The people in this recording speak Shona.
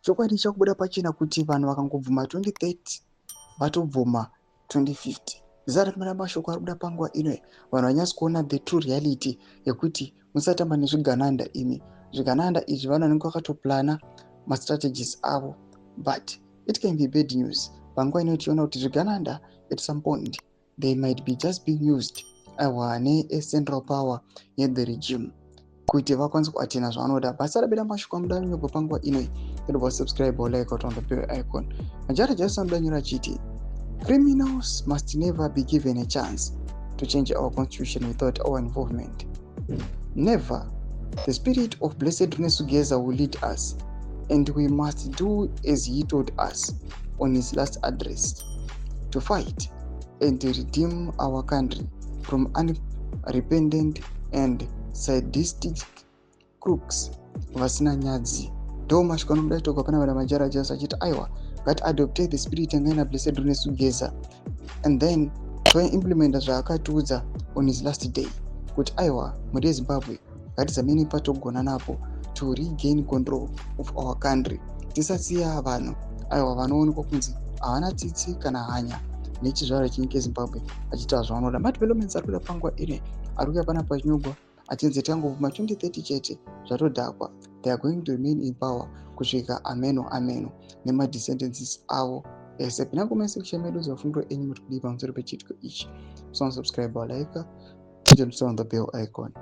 Chokwadi chakubuda pachena kuti vanhu vakangobvuma 2030, vatobvuma 2050. Zara rimwe mashoko ari kuda panguva ino, vanhu vanyatsi kuona the true reality yekuti musatamba nezvigananda imi. Zvigananda izvi vanhu vanenge vakatoplana mastrategies avo, but it can be bad news panguva ino tichiona kuti zvigananda at some point they might be just being used, aiwa, necentral power yethe regime kuti vakwanise kuatena zvavanoda. Basa rabida mashoko amuda nyobva panguva inoi. Edobva subscribe or like on the bell icon. Majara Jason amuda nyora achiti, "Criminals must never be given a chance to change our constitution without our involvement. Never. The spirit of Blessed Runesu Geza will lead us, and we must do as he told us on his last address, to fight and redeem our country from unrepentant and sadistic crooks vasina nyadzi." Ndo mashoko anobuda itogwa pana vana Majara Jesu achiti, aiwa, ngatiadopte the spirit yanga ina Blessed Runesu Geza and then toimplementa zvaakatiudza on his last day kuti, aiwa, mhuri yeZimbabwe, ngatizameni patogona napo to regain control of our country. Tisasiya vanhu, aiwa, vanoonekwa kunzi havana tsitsi kana hanya nechizvarwa chenyika yeZimbabwe achiita zvavanoda. Madevelopments ari kuda panguva ine ari kuuya panapa achinyogwa achinzi tangobvuma 2030 chete, zvatodhakwa. They are going to remain in power kusvika ameno ameno nemadescendances avo ese. Pinda comment section medu, zvafundo enyu muri kudii pamusoro pechiitiko ichi. So subscribe, like, turn on the bell icon.